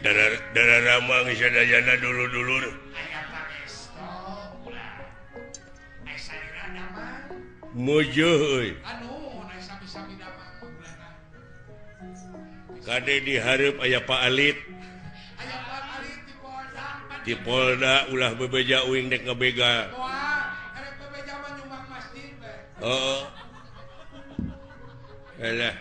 Darah ramang sadayana dulur-dulur. Mujuh euy. Kade dihareup aya Pak Alit. Di Polda ulah bebeja uing dek ngebegal. Heeh. Alah.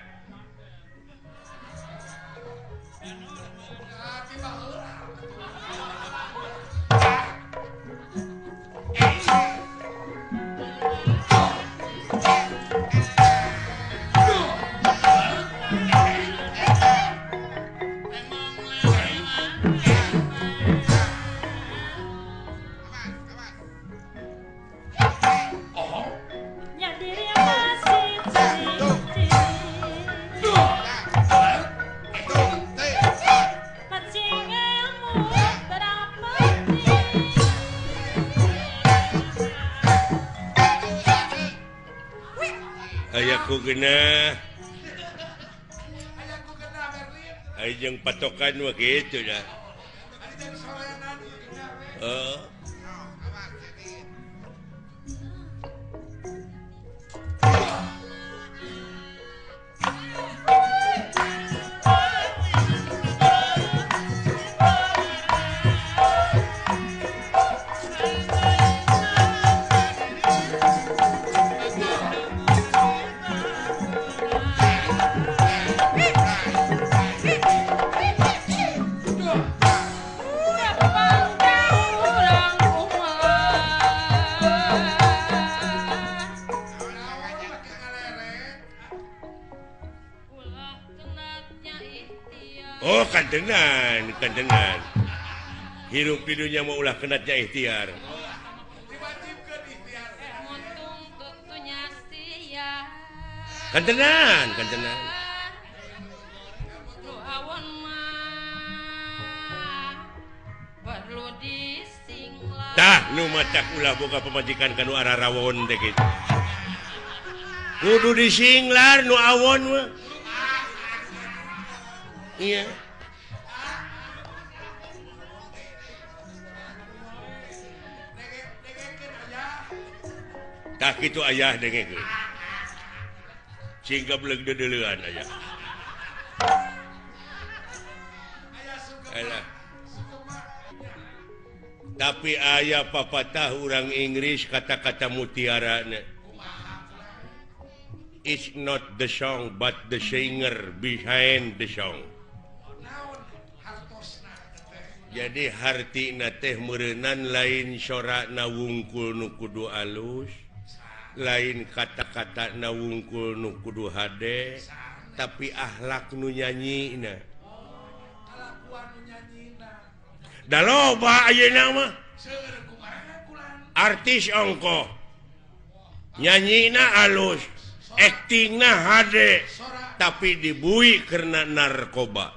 Genah jeung patokan mah kitu dah. Heeh. Oh kantenan, kantenan. Hirup di dunia mau ulah kenatnya ikhtiar. Kantenan, kantenan. Tah nu macak ulah boga pamajikan kanu ararawon teh kitu. Kudu disinglar nu awon mah. Iya. Tah kitu ayah dengekeun. Cing gableg deudeuleun ayah. Alah. Tapi ayah papatah urang Inggris kata-kata mutiara na. It's not the song but the singer behind the song. Jadi hartina teh meureunan lain sorana wungkul nu kudu alus, lain kata-kata na wungkul nu kudu hade, tapi akhlak nu nyanyina. Da loba ayeuna mah artis ongkoh nyanyina alus, aktingna hade, tapi dibui karena narkoba.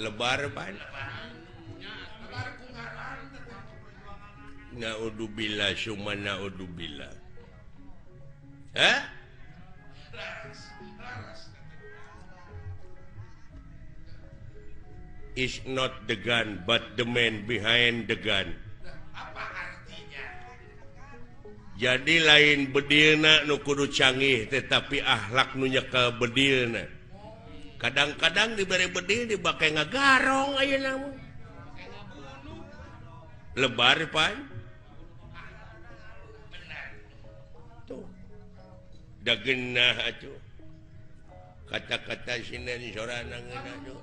Lebar pan. Naudzubillah summa naudzubillah. Hah? It's not the gun but the man behind the gun. Apa artinya? Jadi lain bedilna nu kudu canggih tetapi akhlak nu nyekel bedilna. Kadang-kadang diberi bedil dibake ngagarong ayeuna mah. Lebar pan. Tuh. Da geunah atuh. Kata-kata sinden sorana ngeunah tuh.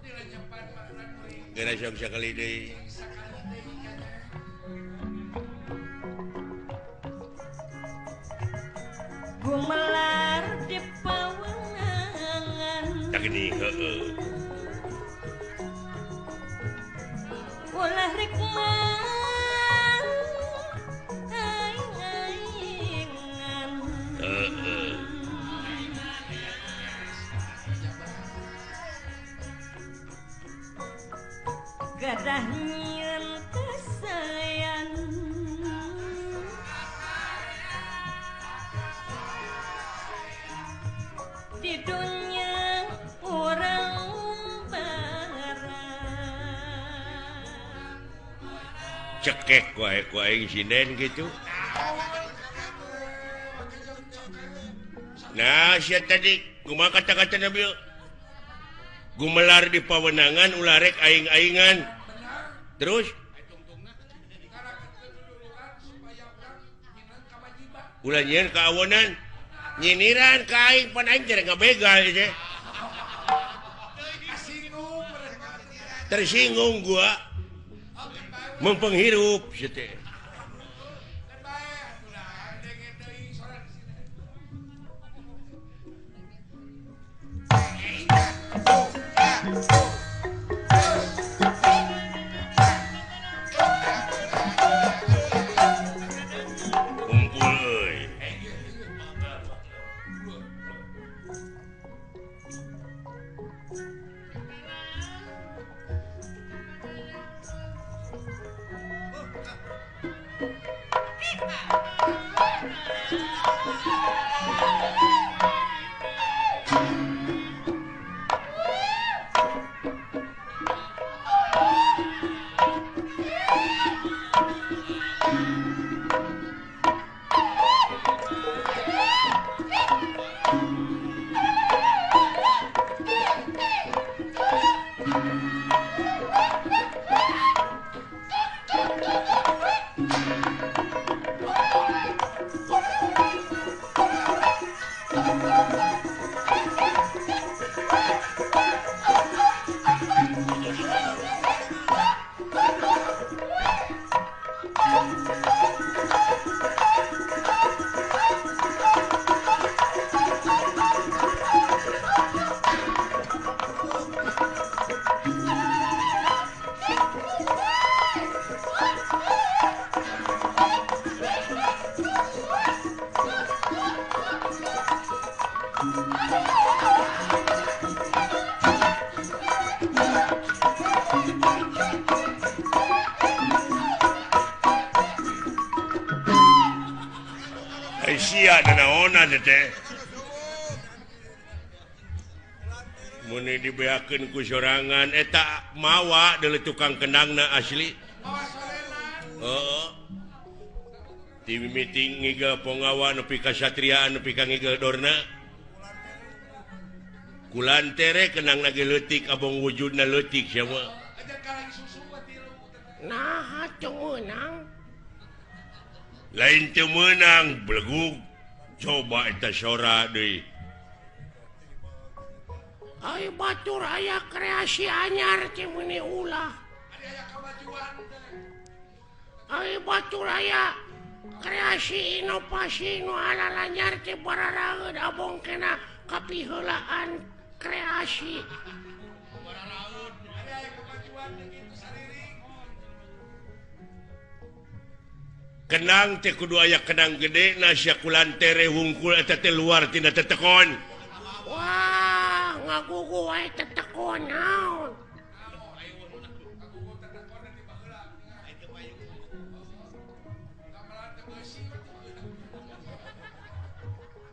Geura sok sakali deui. Gumelar di pawangan. Tak gini heueuh. Ulah rek mang aing-aingan. Heeh. Gadah nyieun kasayan. Di dunia orang barang. Dicekek wae ku aing sinden gitu. Nah, sia tadi kumaha kata-kata Nabil? Gumelar di pawenangan ulah rek aing-aingan. Terus ulah nyieun kaawonan, nyiniran ka aing pan aing teh ngabegal teh. Tersinggung gua. Mempenghirup sia teh. Kumpul euy. Sia nanaonan teh. Mun dibeakeun ku sorangan eta mawa deuleu tukang kendangna asli. Heeh. Ti mimiti ngigel ponggawa nepi ka satriaan nepi ka ngigel dorna. Kulantere kendangna ge leutik abong wujudna leutik sia mah. Nah, teu meunang. Lain teu meunang belegug. Coba eta sora deui. Ai batur aya kreasi anyar teh meuni ulah. Ai batur aya kreasi inovasi nu alalanyar teh bararaeud abong kena kapiheulaan kreasi. Kenang teh kudu aya kenang gede na sia kulantere wungkul eta teh luar tina tetekon. Wah, ngagugu wae tetekon naon.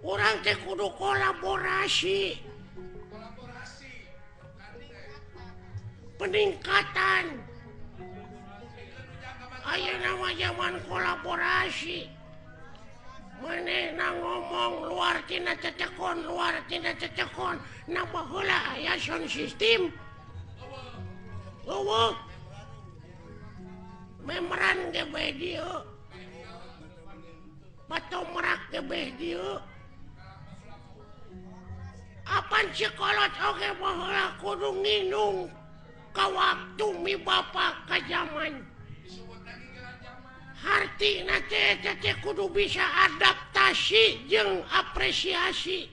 Urang teh kudu kolaborasi. Peningkatan. Ayeuna mah zaman kolaborasi. Manehna ngomong luar tina tetekon, luar tina tetekon. Na baheula aya sound system. Eueuh. Memeran ge bae dieu. Patomrak ge bae dieu. Apan sikolot oge baheula kudu nginung ka waktu mi bapa ka zaman. Hartina teh teh kudu bisa adaptasi jeung apresiasi.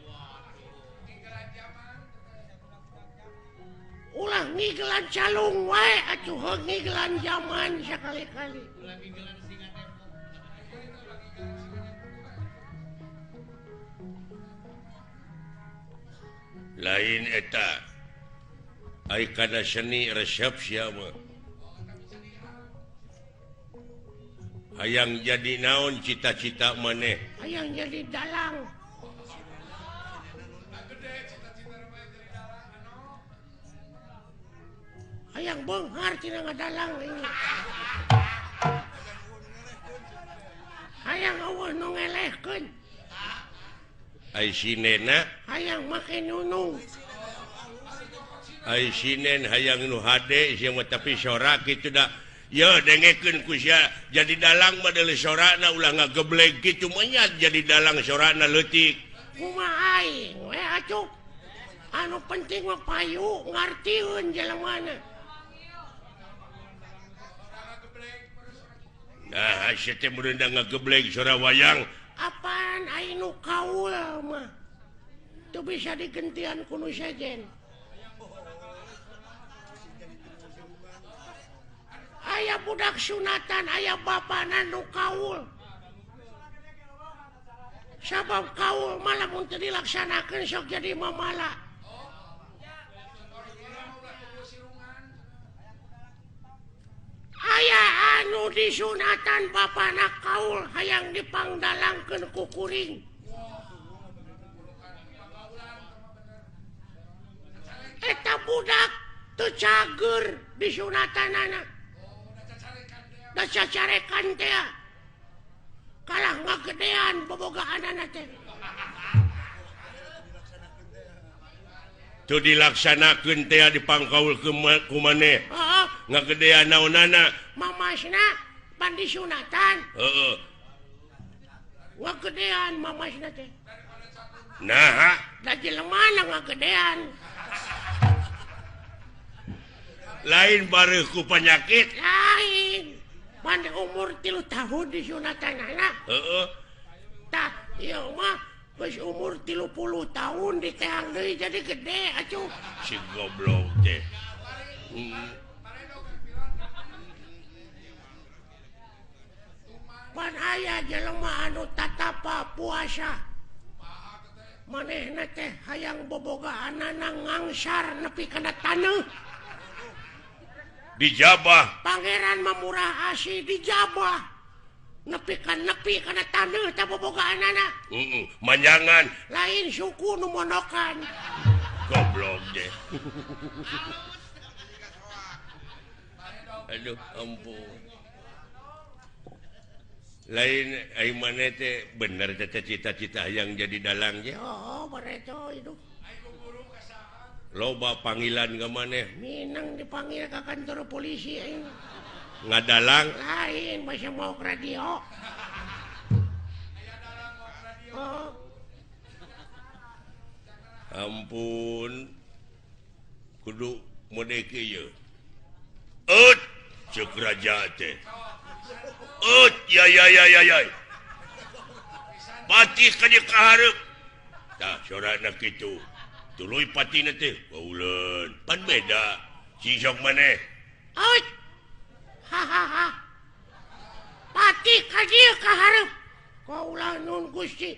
Ulah ngigelan calung wae atuh heuh ngigelan zaman sakali-kali. Lain eta ai kana seni resep sia mah. Hayang jadi naon cita-cita maneh? Hayang jadi dalang. Hayang beunghar tina ngadalang ini. Hayang eueuh nu ngelehkeun. Ai sinena hayang make nunung. Ai sinen hayang nu hade sia mah tapi sora kitu da. Ye dengekeun ku sia jadi dalang mah deuleu sorana ulah ngageblek kitu menyat jadi dalang sorana leutik. Kumaha aing we atuh. Anu penting mah payu ngartieun jelemana. Nah, sia teh meureun ngageblek sora wayang. Apaan aing nu kaul mah. Teu bisa digentian ku nu sejen. Aya budak sunatan, aya bapana nu kaul. Sabab kaul malah mun teu dilaksanakeun sok jadi mamala. Aya anu disunatan bapana kaul hayang dipangdalangkeun ku kuring. Eta budak teu cager disunatanana. Da cacarekan teh kalah ngagedean bobogaanana teh. Teu dilaksanakeun teh dipangkaul ku maneh. Heeh. Ngagedean naonana? Mamasna pan disunatan. Heeh. Ngagedean mamasna teh. Naha? Da jelemana ngagedean. Lain bareuh ku penyakit. Lain. Pan umur 3 tahun disunatanana. Heeh. Tah, ieu mah geus umur 30 tahun diteang deui jadi gede atuh. Si goblok teh. Pan aya jelema anu tatapa puasa. Manehna teh hayang bobogaanana ngangsar nepi kana taneuh. Dijabah. Pangeran Mamurah Asih dijabah. Nepi kana taneuh teh bobogaanana. Heeh, manjangan. Lain suku nu monokan. Goblok deh. Aduh, ampun. Lain ai maneh teh bener teh cita-cita hayang jadi dalang ge. Oh, bareto hidup. Loba panggilan ke maneh. Minang dipanggil ke kantor polisi aing. Ngadalang? Lain, masih mau ke radio. Oh. Ampun. Kudu mode kieu. Eut, ceuk raja teh. Eut, ya ya ya ya ya. Patih ka dieu ka hareup. Tah, sorana kitu. Tuluy patina teh bauleun pan beda si sok maneh. Out. Ha ha ha. Pati ka dieu ka hareup. Kaula nun Gusti.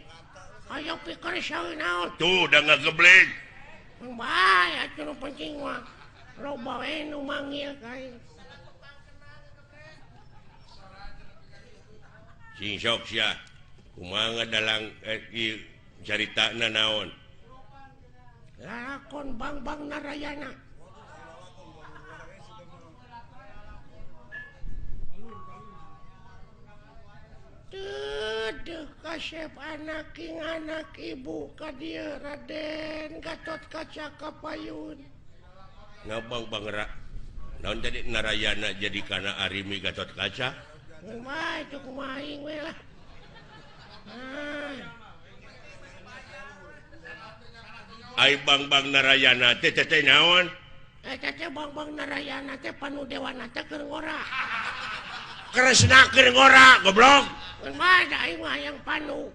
Aya pikir saeun naon. Tuh da ngagebleng. Bae atuh nu penting mah. Loba we nu manggil ka aing. Sing sok sia. Kumaha ngadalang ieu caritana naon? Lakon Bang-Bang Narayana. Dedeh kasep anak king anak ibu ka dieu Raden Gatot Kaca Kapayun. Ngabang Bang Ra. Naon jadi Narayana jadi kana Arimi Gatot Kaca? Kumaha itu kumaha aing we lah. Ah. Ai Bang-Bang Narayana teh teh naon? Eta teh Bang-Bang Narayana teh panu dewana teh keur ngora. Kresna keur ngora, goblok. Kumaha da aing mah hayang panu.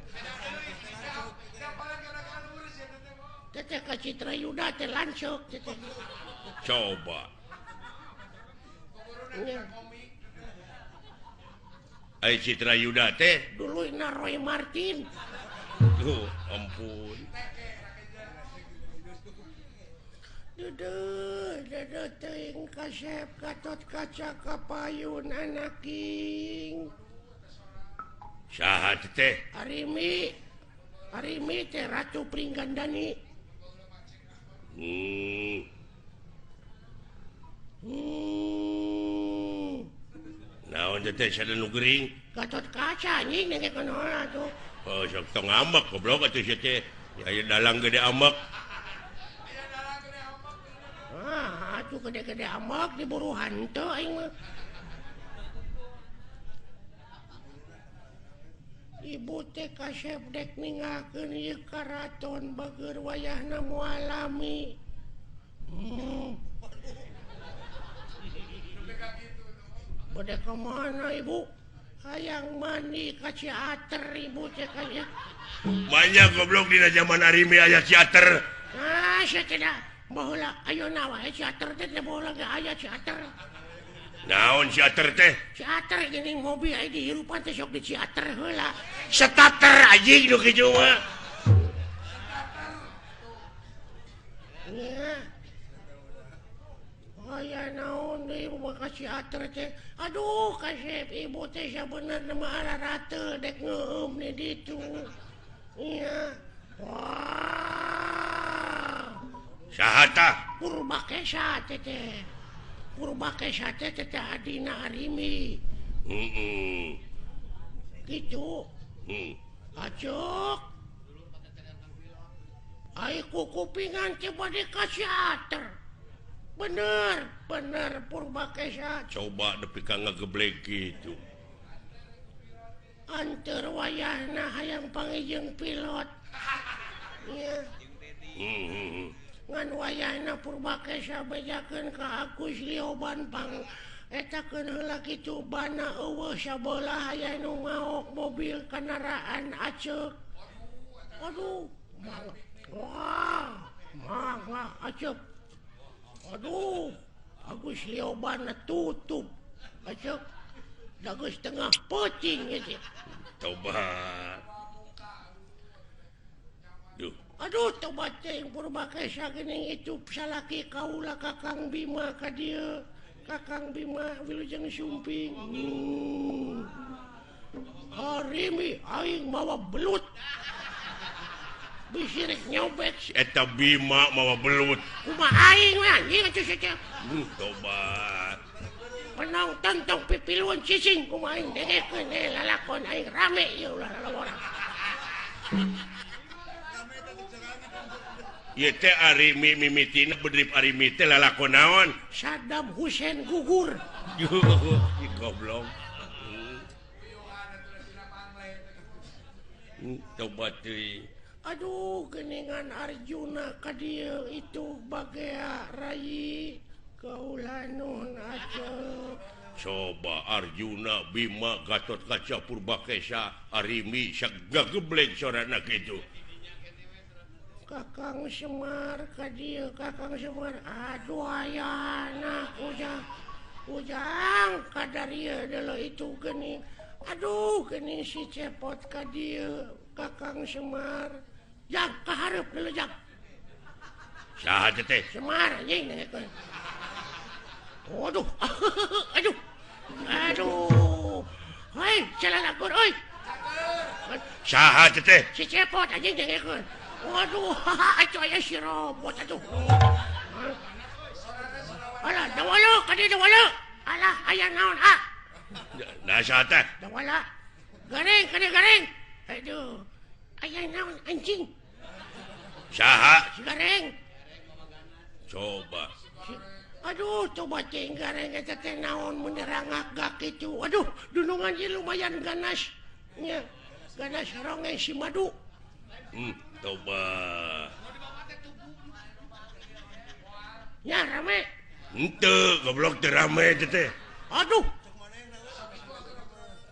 Teh teh ka Citra Yuda teh lanceuk teh. Coba. Ai Citra Yuda teh duluyna Roy Martin. Duh, ampun. Duduh, duduh teuing kasep Gatot Kaca Kapayun anaking. Saha teh? Arimi. Arimi teh Ratu Pringgandani. Naon teh sada nu gering? Gatot Kaca anjing dengekeun heula tuh. Oh, sok tong ambek goblok atuh sia teh. Ya dalang gede ambek. Ah, atuh gede-gede ambek diburu hanteu aing mah. Ibu teh kasep dek ninggalkeun ieu karaton bageur wayahna moal lami. Bade ka mana ibu? Hayang mandi ka Ciater ibu teh kaya. Banyak goblok dina zaman Arimi aya Ciater. Ah, sia teh da. Baheula ayeuna wae Ciater teh teh baheula ge aya Ciater. Naon Ciater teh? Ciater geuning mobil aya dihirupan teh sok di Ciater heula. Starter anjing nu kitu mah. Nya. Aya naon deui ibu ka Ciater teh. Aduh kasep ibu teh sabenerna mah ararate dek ngeueum di ditu. Nya. Wah. Saha tah? Purbakesa teh teh. Purbakesa teh teh adina Arimi. Heeh. Kitu. Acuk. Ai kukupingan teh bade ka Ciater. Bener, bener Purbakesa. Coba nepi ka ngageblek kitu. Anteur wayahna hayang panggih pilot. Nya. Ngan wayahna Purbakesa bejakeun ka Agus Lioban pang etakeun heula kitu bana eueuh sabelah aya nu maok mobil kendaraan aceuk. Aduh, wah, mangga aceuk. Aduh, Agus Lioban tutup aceuk. Da geus tengah peuting ieu teh. Tobat. Duh. Aduh, tobat teh Purbakesa geuning itu salaki kaula Kakang Bima ka dieu. Kakang Bima wilujeng sumping. Arimi aing mawa belut. Bisi rek nyobek si eta Bima mawa belut. Kumaha aing we anjing atuh sia teh. Tobat. Penonton tong pipiluan cicing kumaha aing dengekeun lalakon aing rame ieu ulah lalawara. Ieu teh Arimi mimitina bedrip Arimi teh lalakon naon? Saddam Hussein gugur. Ih goblok. Tobat teuing. Aduh, geningan Arjuna ka dieu itu bagea rai kaula nuhun aceuk. Coba Arjuna Bima Gatot Kaca Purbakesa Arimi sagageblek sorana kitu. Kakang Semar ka dieu, Kakang Semar. Aduh ayana ujang. Ujang kadarieu deuleu itu geuning. Aduh geuning si Cepot ka dieu, Kakang Semar. Jang ka hareup deuleu jang. Saha teh? Semar anjing dengekeun. Aduh. Aduh. Aduh. Hei, calalakon euy. Saha teh? Si Cepot anjing dengekeun. Waduh, atuh aya si robot atuh. Alah, dawala ka dieu dawala. Alah, aya naon ah? Nah, saha teh? Dawala. Gareng, ka dieu gareng. Aduh. Aya naon anjing? Saha? Si gareng. Coba. Aduh, coba cing gareng eta teh naon mun dirangak-gak kitu. Aduh, dunungan ieu lumayan ganas. Nya, ganas ronge si madu. Coba. Ya rame. Henteu, goblok teu rame teh. Aduh.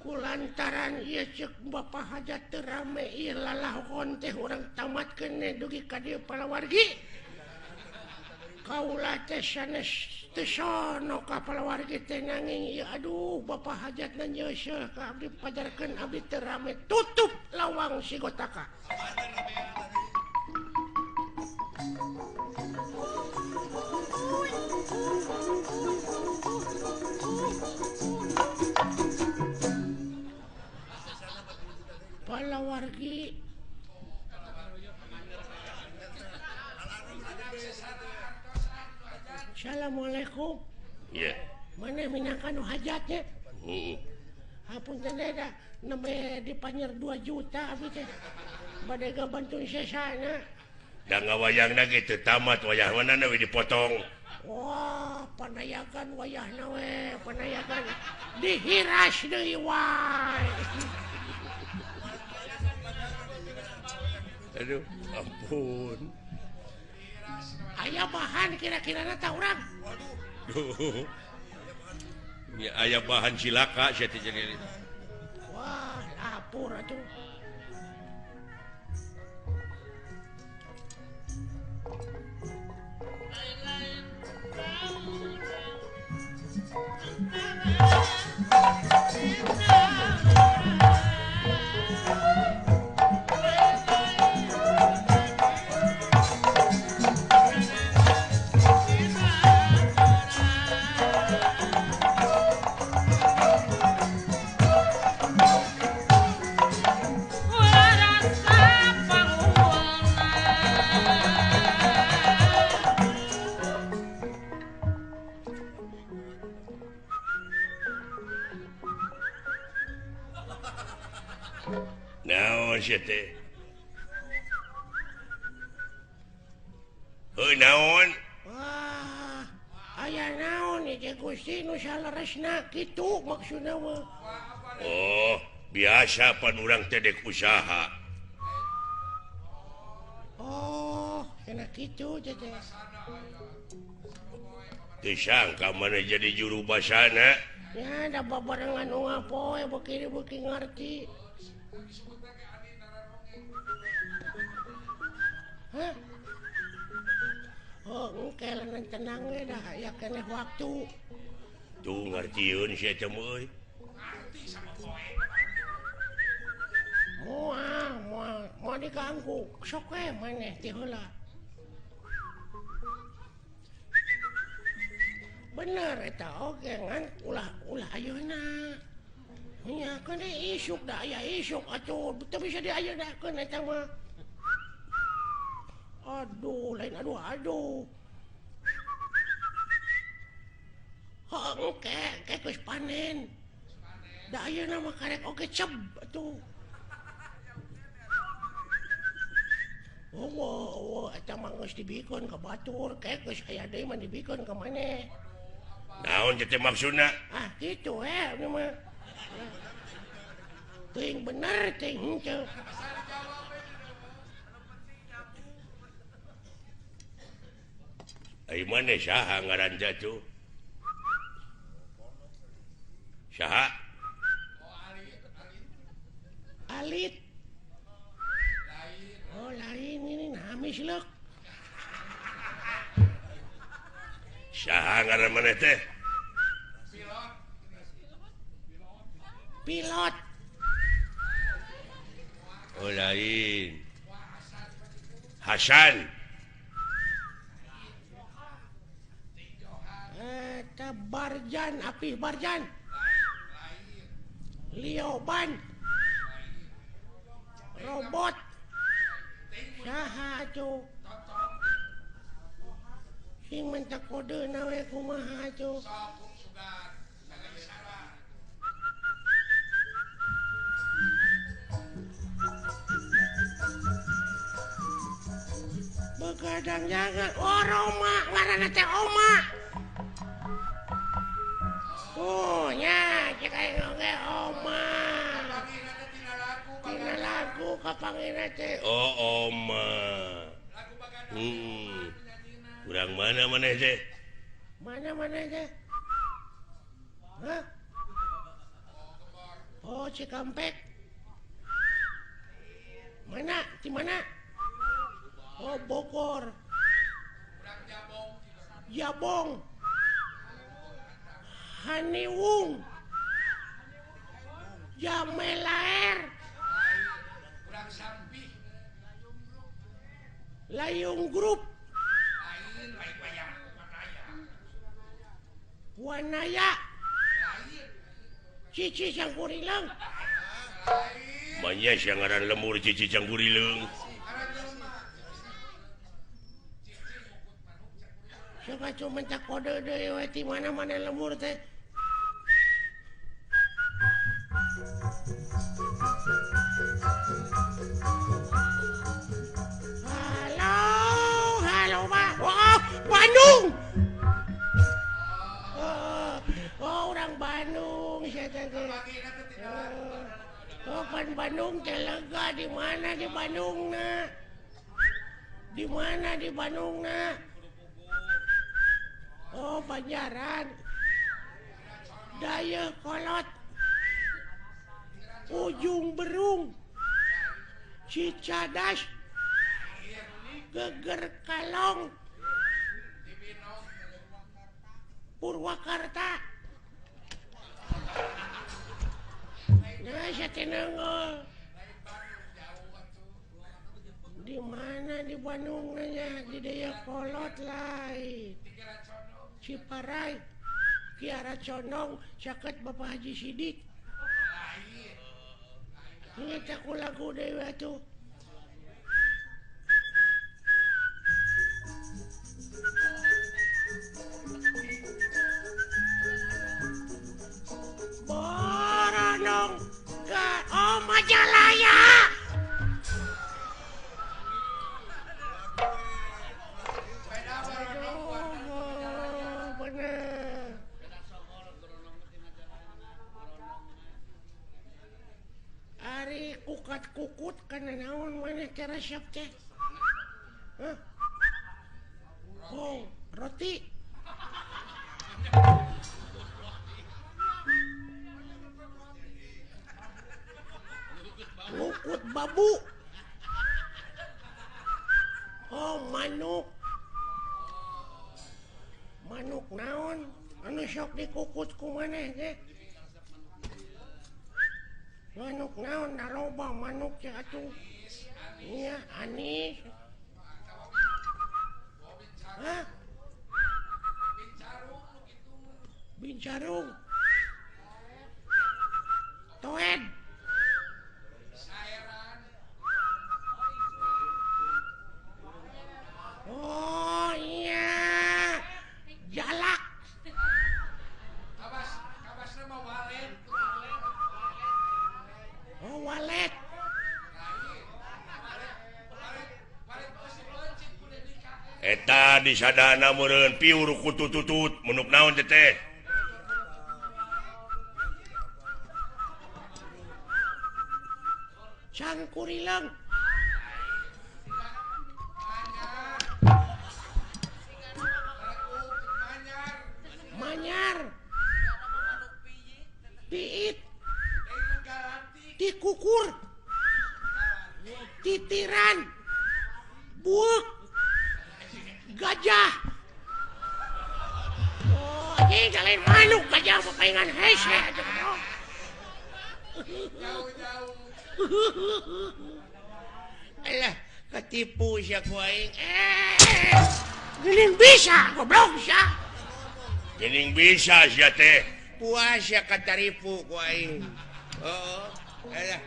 Kulantaran ieu ceuk Bapak Hajat teu rame ieu lalahon teh urang tamatkeun dugi ka dieu palawargi. Kaula teh sanes teu sono ka palawargi teh nanging ieu aduh Bapak Hajatna nyeuseuh ka abdi pajarkeun abdi teu rame tutup lawang Sigotaka. Palawargi Assalamualaikum. Iya. Mana minangka nu hajatnya? Heeh. Hapunten da nembe dipanyer 2 juta abdi teh. Bade gabantuan sesana. Da ngawayangna ge teu tamat wayahna we dipotong. Wah, panayagan wayahna we, panayagan dihiras deui wae. Aduh, ampun. Aya bahan kira-kirana ta urang. Waduh. Ya aya bahan cilaka sia teh jadi. Wah, lapur atuh. Naon sia teh? Heuh naon? Wah, aya naon ieu teh Gusti nu saleresna kitu maksudna mah. Oh, biasa pan urang teh dek usaha. Oh, cenah kitu teh. Teu sangka maneh jadi juru basana. Ya, da babarengan nu ngapoe beuki ngarti. Hah? Oh, engke leungeun tenang we dah aya keneh waktu. Tuh ngartieun sia teh euy. Ngarti sama poe. Moal, moal, moal diganggu. Sok we maneh ti heula. Bener eta oge ngan ulah ayeuna. Nya keun isuk da aya isuk atuh teu bisa diayenakeun eta mah. Aduh, lain aduh aduh. Heuh, engke geus panen. Da ayeuna mah karek oge ceb atuh. Oh, eta mah geus dibikeun ka batur, ke geus aya deui mah dibikeun ka maneh. Naon teh maksudna? Ah, kitu we ieu mah. Teuing bener teuing henteu. Ai maneh saha ngaran teh atuh? Saha? Alit. Oh, lain ini hamis leuk. Saha ngaran maneh teh? Pilot. Pilot. Oh, lain. Hasan. Eta Barjan, Apih Barjan. Lioban. Robot. Saha atuh? Sing mentak kodeuna we kumaha atuh? Begadang jangan. Oh, Roma, ngaranna teh Oma. Oh, nya cek aing oge Oma. Tina lagu kapanggihna teh. Oh, Oma. Urang mana maneh teh? Mana maneh teh? Hah? Oh, Cikampek. Mana? Di mana? Oh, Bogor. Jabong. Haniwung. Jamelaer. Layung Group. Wanaya. Cici Cangkurileung. Manya sia ngaran lemur Cici Cangkurileung. Sok atuh minta kode deui we ti mana-mana lemur teh. Orang Bandung sia teh. Oh, pan Bandung teh lega di mana di Bandungna? Di mana di Bandungna? Oh, Banjaran. Dayakolot. Ujung Berung. Cicadas. Geger Kalong. Purwakarta. Nah, saya tenang. Di mana di Bandung nya? Di Dayakolot lain. Ciparai, Kiara Condong, caket Bapak Haji Sidik. Ingat aku lagu dewa tuh. Boronong ke oh Majalaya. Aduh, bener. Ari kukat-kukut kana naon maneh teh resep teh? Hah? Oh, roti. Ngukut babu. Oh, manuk. Manuk naon? Anu sok dikukut ku maneh teh? Manuk naon naroba manuk teh atuh. Iya, anis. Hah? Bincarung. Toed. Oh iya, jalak. Kabas, kabasna mah walet. Oh walet. Eta di sadana meureun piur kutututut menuk naon teh teh. Cangkurileung. Manyar. Piit. Tikukur. Titiran. Buuk. Gajah. Oh, ini lain manuk gajah papaingan hese aja. Jauh-jauh. Alah, ketipu sia ku aing. Geuning bisa, goblok sia. Geuning bisa sia teh. Puas sia kataripu ku aing. Oh, alah.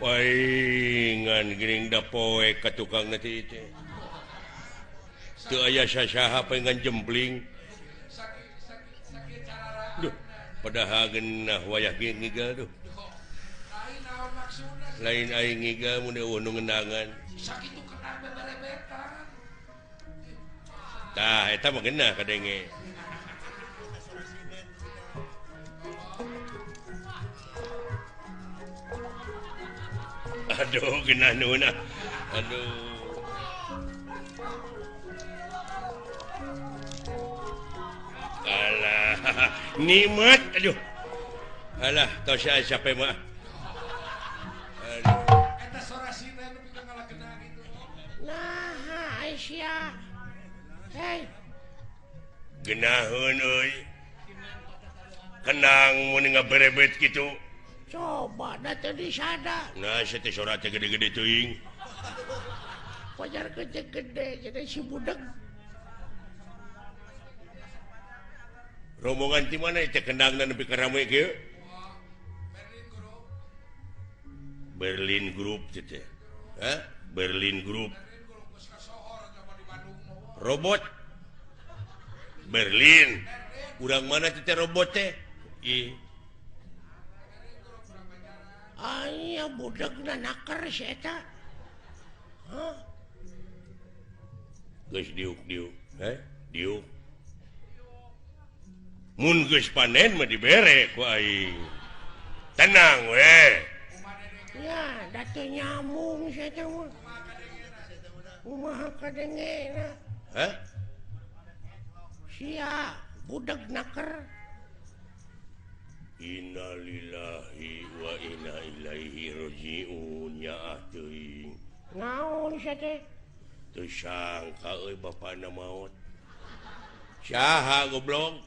Paingan geuning da poe ka tukang teh teh. Teu aya sasaha paingan jempling. Duh, padahal geunah wayah ge ngigal duh. Lain aing ngigal mun eueuh nu ngendangan. Sakitu kenang beberebetan. Tah eta mah geunah kadenge. Aduh, geunah nuhun ah. Aduh. Alah, nikmat aduh. Alah, tos aya sape mah. Aduh. Eta sorasina nu pikeun ngalageunah kitu. Nah, Aisyah. Hei. Geunaheun euy. Kendang mun ngaberebet kitu. Coba da teu disada. Nah, sia teh sora teh gede-gede teuing. Wajar gede-gede jadi si budeg. Rombongan ti mana teh kendangna nepi ka rame kieu? Berlin Group teh. Hah? Berlin Group. Robot Berlin. Urang mana teh robot teh? Ih. Aya budegna naker si eta. Hah? Geus diuk-diuk, heh? Diuk. Mun geus panen mah dibere ku aing. Tenang we. Ya, da teu nyambung si eta mah. Kumaha kadengena? Hah? Sia budeg naker. Innalillahi wa inna ilaihi rajiun ya teuing. Naon sia teh? Teu sangka euy bapana maot. Saha goblok?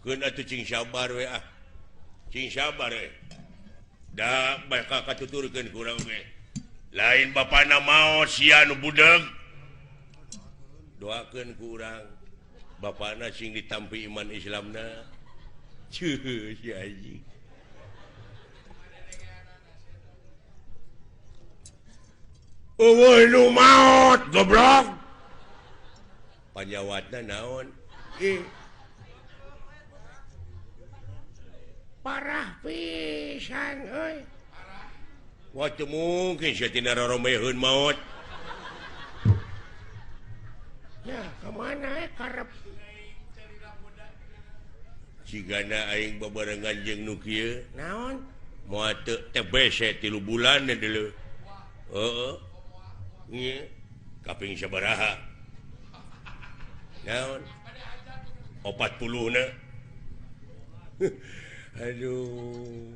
Keun atuh cing sabar we ah. Cing sabar we. Da bakal katuturkeun ku urang ge. Lain bapana maot sia nu budeg. Doakeun ku urang bapana sing ditampi iman Islamna. Cuh, si anjing. Eueuh nu maot goblok. Panyawatna naon? Ih. Parah pisan euy. Wah teu mungkin sia tina roromeheun maot. Ya, kemana karep? Cigana aing babarengan jeung nu kieu. Naon? Moal teu TBC 3 bulan deuleu. Heeh. Nya kaping sabaraha? Naon? 40 na. Aduh.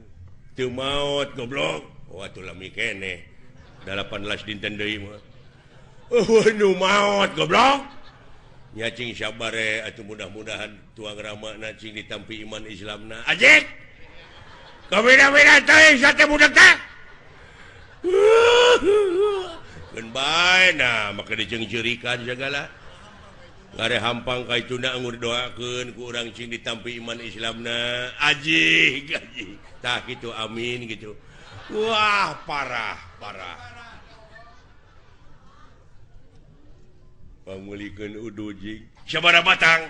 Teu maot goblok. Oh atuh lami keneh. 18 dinten deui mah. Oh nu maot goblok. Nya cing sabare atuh mudah-mudahan tuang ramana cing ditampi iman Islamna. Ajik. Kabeda-beda teh sate budak teh. Keun bae nah make diceungceurikan sagala. Ngare hampang ka ituna angur doakeun ku urang cing ditampi iman Islamna. Ajik, ajik. Tah kitu amin gitu. Wah, parah, parah. Pangulikeun udu jing sabaraha batang.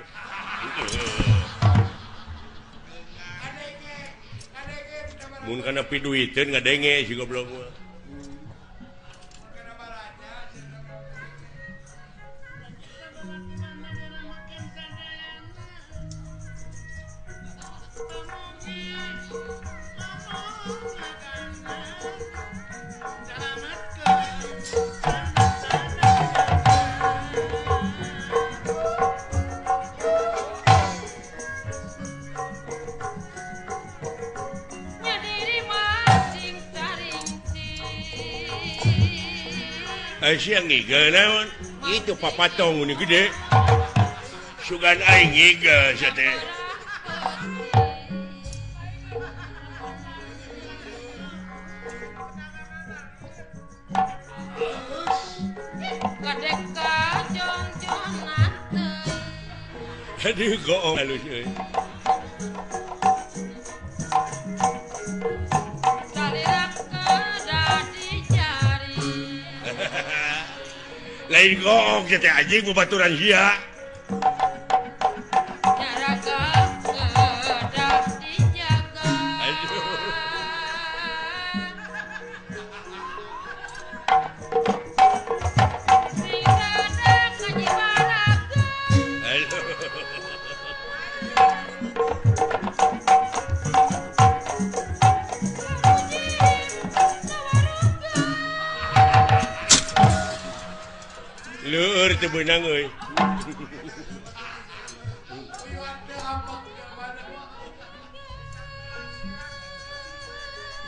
Mun kana piduiteun ngadenge si goblok mah. Siang ngigel naon? Itu papatong ini gede. Sugan aing ngigel sia teh. Aduh goong halus euy. Lain goong teh anjing babaturan sia. Leur teu beunang euy.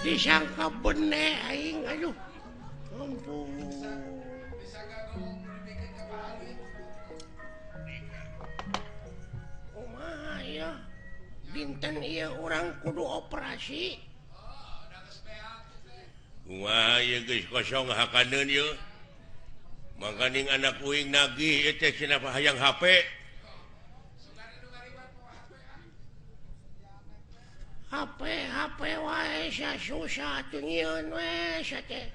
Disangka bene aing aduh. Ampun. Kumaha ya? Dinten ieu urang kudu operasi. Wah, ieu geus kosong hakaneun ieu. Mangkaning anak uing nagih ieu teh cenah hayang HP. HP HP wae susah atuh nyieun we sia teh.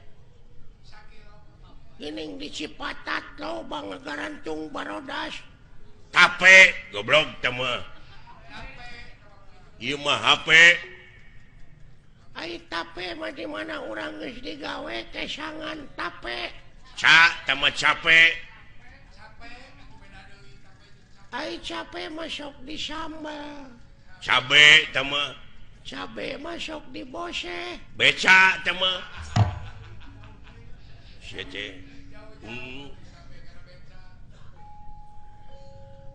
Geuning di Cipatat loba ngagarantung barodas. Tape goblok teh mah. Ieu mah HP. Ai tape mah di mana urang geus digawe kesangan tape. Ca teh mah cape. Ai cape mah sok disambel. Cabe teh mah. Cabe masuk di bose. Beca teh mah. Sia teh.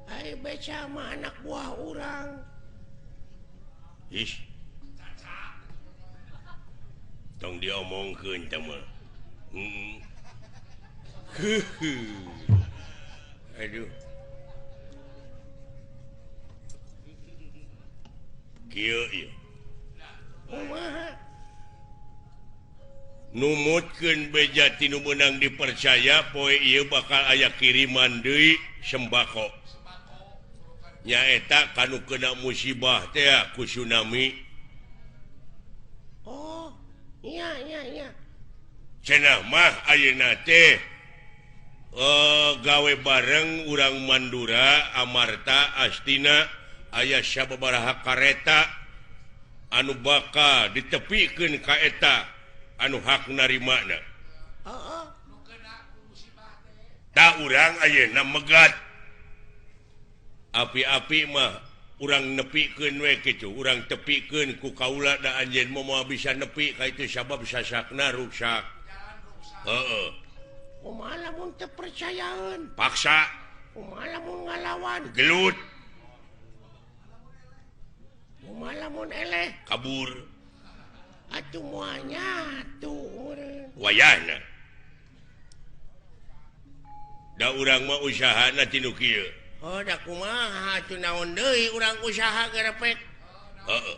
Ai beca mah anak buah urang. Ih. Tong diomongkeun teh mah. Aduh. Kieu ieu. Kumaha? Numutkeun beja ti nu meunang dipercaya poe ieu bakal aya kiriman deui sembako. Nyaeta kanu kena musibah teh ku tsunami. Oh, iya iya iya. Cenah mah ayeuna teh gawe bareng urang Mandura, Amarta, Astina aya sababaraha kareta anu bakal ditepikeun ka eta anu hak narimana. Heeh. Ta urang ayeuna megat. Api-api mah urang nepikeun we kitu, urang tepikeun ku kaula da anjeun mah moal bisa nepi ka itu sabab sasakna ruksak. Heeh. Kumaha lamun teu percayaeun? Paksa. Kumaha lamun ngalawan? Gelut. Kumaha lamun eleh? Kabur. Atuh moal nyatu urang. Wayahna. Da urang mah usahana ti nu kieu. Oh, da kumaha atuh naon deui urang usaha gerepek. Heeh.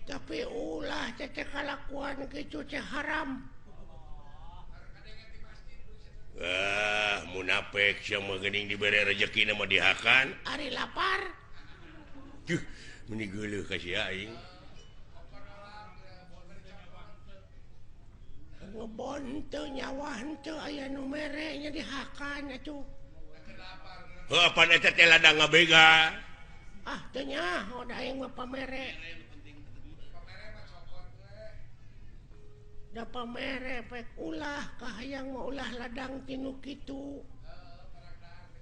Tapi ulah teh kalakuan kitu teh haram. Ah, munafik sia mah geuning dibere rejeki mah dihakan. Ari lapar. Duh, meni geuleuh ka sia aing. Ngebon teu nyawa henteu aya nu mere nya dihakan atuh. Heuh, apan eta teh ladang ngabega. Ah, teu nyaho da aing mah pamere. Da pamere pek ulah kahayang mah ulah ladang tinu kitu.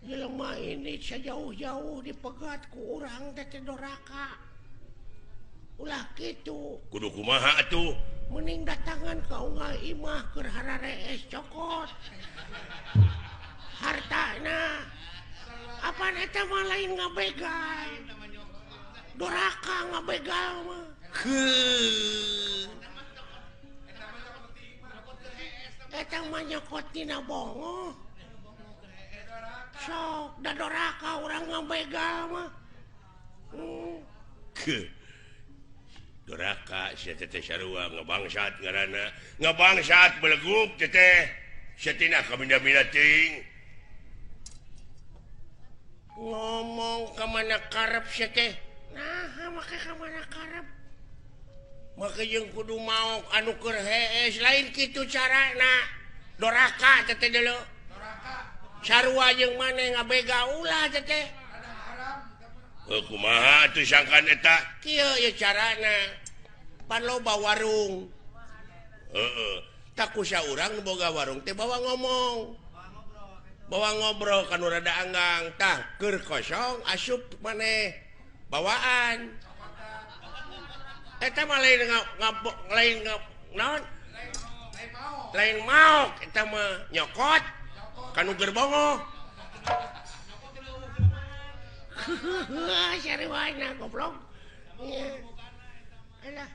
Jelema ini sejauh-jauh dipegat ku urang teh teh doraka. Ulah kitu. Kudu kumaha atuh? Mending datangan ka unggal imah keur hararees cokot. Hartana. Apan eta mah lain ngabegal. Doraka ngabegal mah. Heuh. Eta mah nyokot tina bongoh. Sok da doraka urang ngabegal mah. Doraka sia teh sarua ngabangsat ngaranna. Ngabangsat beleguk teh teh. Sia tina kabinda-binda teuing. Ngomong ka mana karep sia teh? Naha make ka mana karep? Make jeung kudu maok anu keur hees lain kitu carana. Doraka teh teh deuleu. Doraka. Sarua jeung maneh ngabega ulah teh teh. Heuh kumaha atuh sangkan eta? Kieu ieu carana. Pan loba warung. Heeh. Tak kusa urang nu boga warung teh bawa ngomong. Bawa ngobrol ka nu rada anggang. Tah keur kosong asup maneh bawaan. Eta mah lain lain naon? Lain maok eta mah nyokot ka nu keur bongoh. Sarwana goblok. Alah.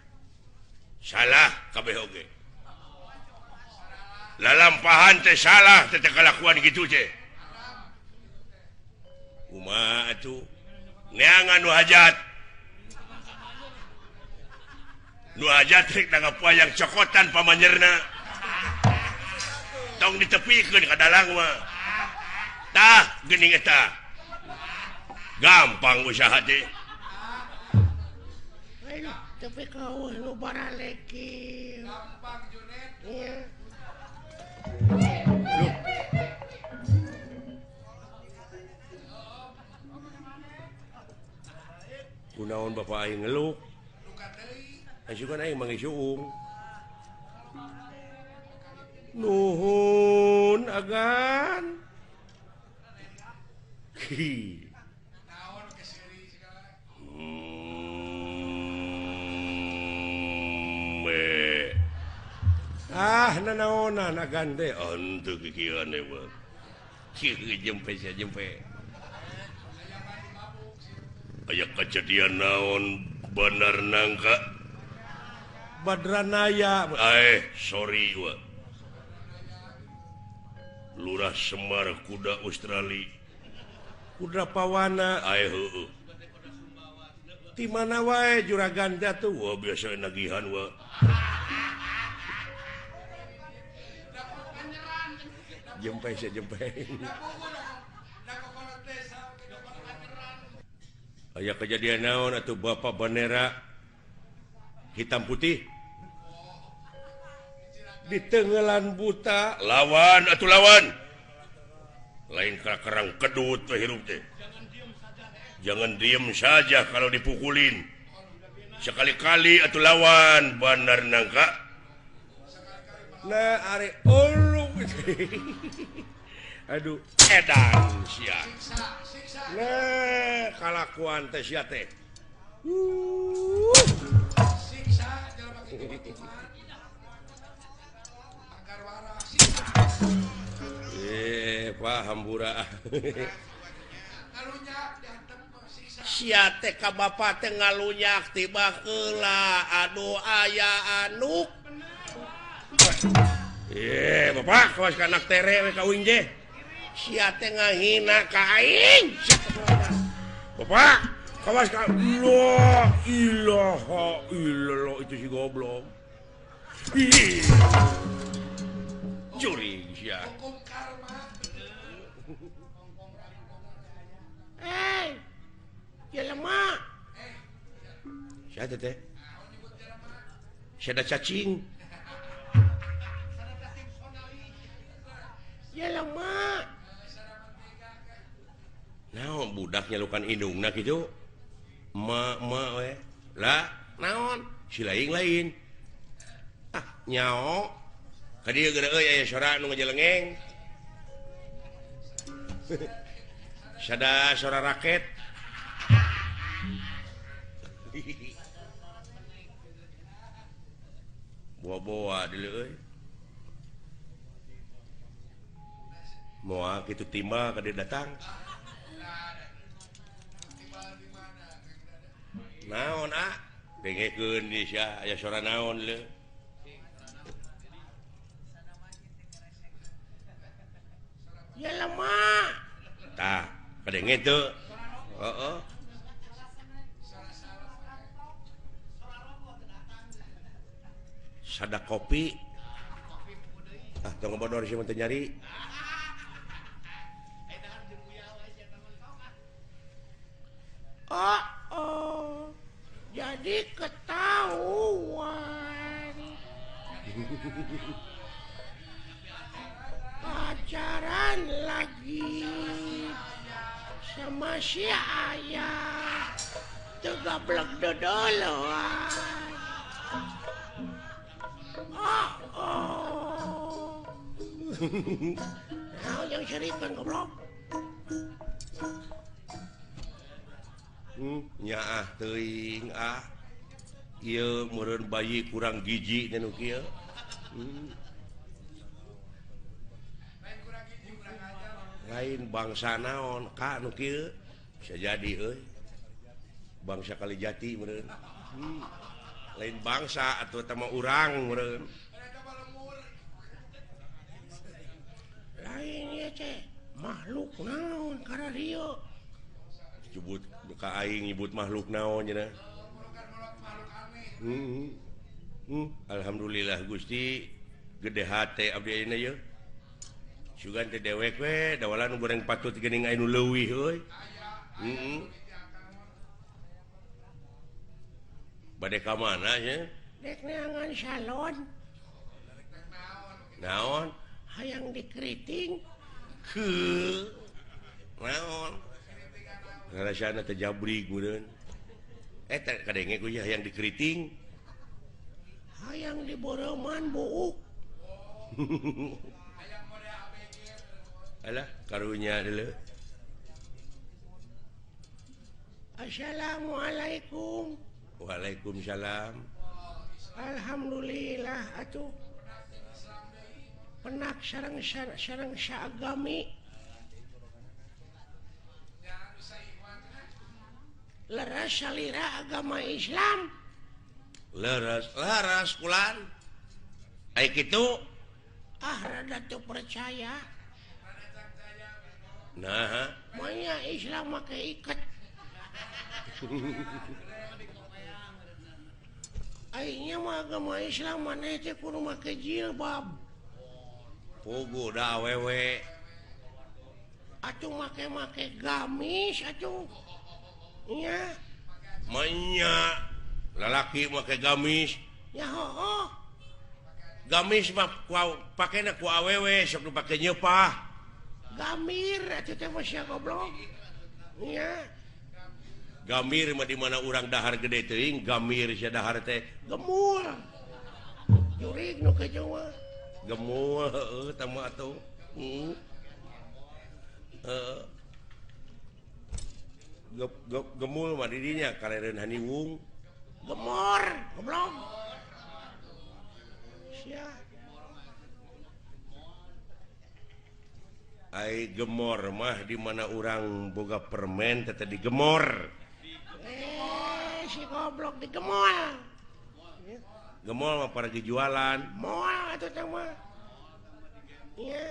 Salah kabeh oge. Lalampahan teh salah teh kalakuan kitu teh. Kumaha atuh? Neangan nu hajat. Nu hajat rek nanggap wayang cokotan pamanyerna. Tong ditepikeun ka dalang mah. Tah geuning eta. Gampang usaha teh. Tapi kau nu baralek. Gampang Junet. Iya. Kunaon bapak aing ngeluk? Asukan aing manggih suung. Nuhun agan. Hi. Ah nanaonan agan teh henteu kikieuan we. Kieu jempe sia jempe. Aya kejadian naon Bandar Nangka Badranaya. Sorry wa. Lurah Semar kuda Australia. Kuda Pawana heueuh. Ti mana wae juragan teh atuh wah biasa nagihan wa. Jempe sia jempe. Aya kejadian naon atuh bapak bendera hitam putih di tenggelan buta lawan atuh lawan lain kerang kedut we hirup teh. Jangan diem saja kalau dipukulin. Sekali-kali atuh lawan Bandar Nangka. Nah are ulung. Aduh edan sia. Nah kalakuan teh sia teh. Siksa jelema kitu mah. Anggar warah siksa. Pak hambura. Ngalunyak diantem siksa. Sia teh ka bapa teh ngalunyak tiba heula aduh aya anuk. Bapak kawas ka anak tere we ka uing je. Sia teh ngahina ka aing. Bapak kawas ka la ilaha illallah itu si goblok. Jurig sia. Hukum karma. Eh, jelema. Sia teh teh. Sia da cacing. Jelema. Naon budak nyalukan indungna kitu? Ma ma we. Lah, naon? Si lain-lain. Ah, nyao. Ka dieu geura euy aya sora nu ngajelengeng. Sada sora raket. Boa-boa deuleu euy. Moal kitu timbal ka dieu datang. Naon ah? Dengekeun di sia aya sora naon leu. Jelema. Tah, kadenge teu. Heeh. Sada kopi. Ah, tong bodor sia mah teu nyari. Oh, oh. Jadi ketahuan. Pacaran lagi sama si ayah. Tegablek dodoloan. Oh, oh. Nah, yang serikan goblok. Nyaah teuing ah. Ieu meureun bayi kurang gizi teh nu kieu. Lain bangsa naon ka nu kieu bisa jadi euy. Bangsa Kalijati meureun. Lain bangsa atuh eta mah urang meureun. Lain ieu teh makhluk naon kararieu. Nyebut ka aing nyebut makhluk naon cenah. Alhamdulillah Gusti gede hate abdi ayeuna yeuh. Sugan teh dewek we dawalan goreng patut geuning aya nu leuwih euy. Bade ka mana nya? Dek neangan salon. Naon? Hayang dikeriting. Heuh. Naon? Ngarasana teh jabrig meureun. Eta kadenge ku hayang dikeriting. Hayang diboreuman buuk. Alah karunya deuleu. Assalamualaikum. Waalaikumsalam. Alhamdulillah atuh. Penak sareng sareng saagami. Leres salira agama Islam. Leres leres kulan. Ai kitu ah rada teu percaya. Nah, manya Islam make iket. Aingnya mah agama Islam maneh teh kudu make jilbab. Puguh da awewe. Atuh make-make gamis atuh. Nya. Manya lalaki make gamis. Ya hooh. Gamis mah pakena ku awewe sok nu pake nyeupah. Gamir atuh teh mah sia goblok. Nya. Gamir mah di mana urang dahar gede teuing, gamir sia dahar teh gemul. Jurig nu kejo mah. Gemul heueuh tah mah atuh. Heeh. Gemul mah di dinya karereun haniwung. Gemor, goblok. Sia. Ai gemor mah di mana urang boga permen teh digemor. Si goblok digemol. Gemol mah para jualan. Moal atuh teh mah. Nya.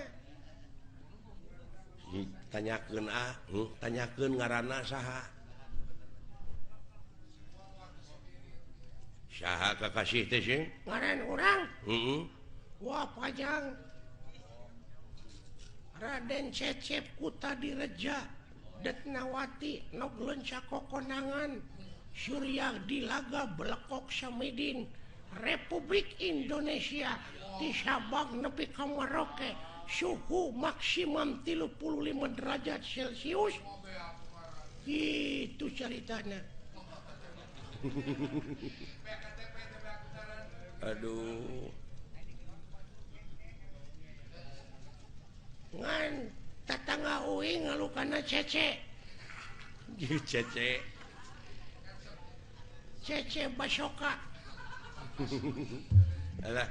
Tanyakeun ah, tanyakeun ngaranna saha? Saha kakasih teh sih? Ngaran urang? Heeh. Wah pajang. Raden Cecep Kutadireja Detnawati nog leunca kokonangan Surya Dilaga Belekok Samidin Republik Indonesia di Sabang nepi ka Maroke suhu maksimum 35 derajat Celcius. Itu ceritanya. Aduh. Ngan tetangga uing ngalukana cece. Cece. Cece Basoka. Alah.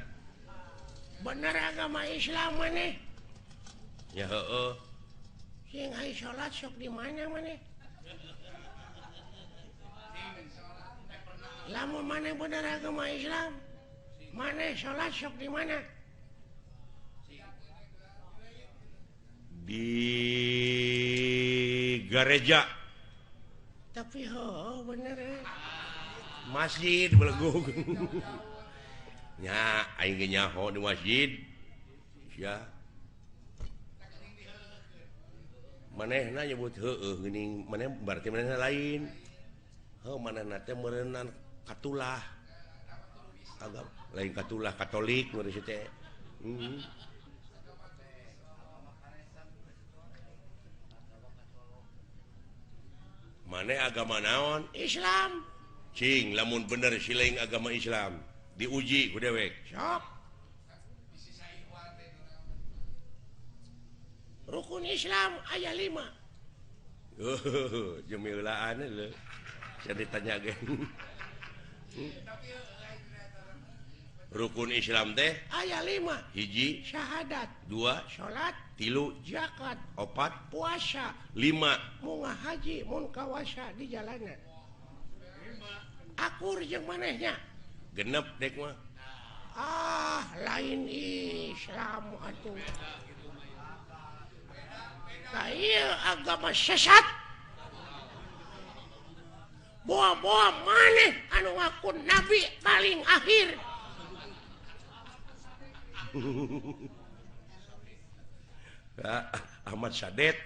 Bener agama Islam maneh? Ya heueuh. Sing ai salat sok di mana maneh? Lamun maneh bener agama Islam, maneh salat sok di mana? Di gereja. Tapi heueuh bener Masjid belegung. Nya aing ge nyaho di masjid. Sia. Manehna nyebut heueuh geuning, maneh berarti manehna lain. Heuh manehna teh meureunnan katulah. Agama lain katulah Katolik meureun si teh. Maneh agama naon? Islam. Cing lamun bener siling agama Islam diuji ku dewek. Sok. Rukun Islam aya 5. Jemilaan lho. Saya ditanya ge. Rukun Islam teh aya 5. Hiji syahadat, 2 salat, 3 zakat, 4 puasa, 5 munga haji mun kawasa di jalanan. Akur jeung manehnya. Genep dek mah. Ah, lain Islam atuh. Nah, ieu agama sesat. Boa-boa maneh anu ngaku nabi paling akhir. Ahmad Sadet.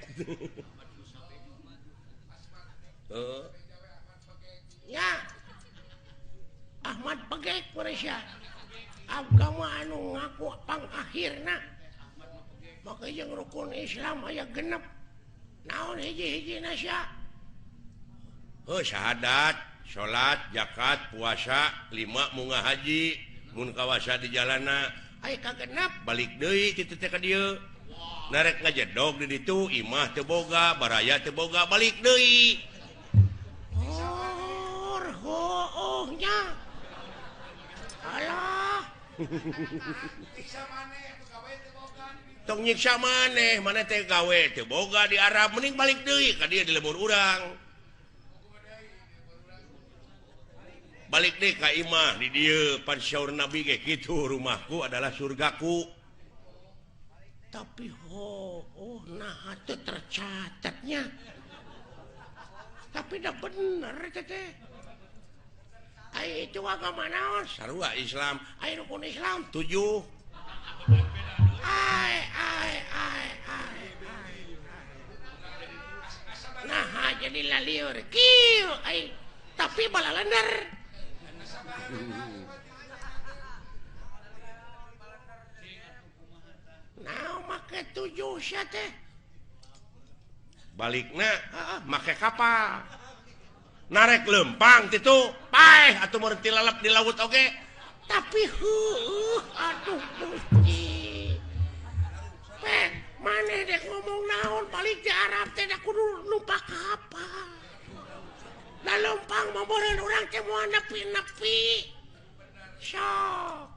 Ya. Ahmad Pegek Malaysia. Agama anu ngaku pangakhirna. Maka jeung rukun Islam aya genep. Naon hiji-hijina sia? Heuh syahadat, salat, zakat, puasa, 5 munga haji, mun kawasa di jalana. Aya kagenep balik deui kitu teh ka dieu. Narek ngajedog di ditu, imah teu boga, baraya teu boga, balik deui. Oh, nya. Alah. Tong nyiksa maneh, maneh teh gawe teu boga di Arab, mending balik deui ka dieu di lembur urang. Balik deui ka imah di dieu, pan syaur Nabi ge kitu, rumahku adalah surgaku. Tapi oh nah teu tercatatnya. Tapi dah bener teh. Ai itu agama naon? Sarua Islam. Ai rukun Islam 7. Ai ai ai ai. Nah jadi lalieur kieu ai tapi balalender. Nah make 7 sia teh. Balikna make kapal. Narek lempang titu paeh atuh meureun tilalep di laut oge. Tapi heueuh aduh Gusti. Pek maneh dek ngomong naon balik di Arab teh da kudu numpak kapal. Da lempang mah meureun urang teh moal nepi-nepi. Sok.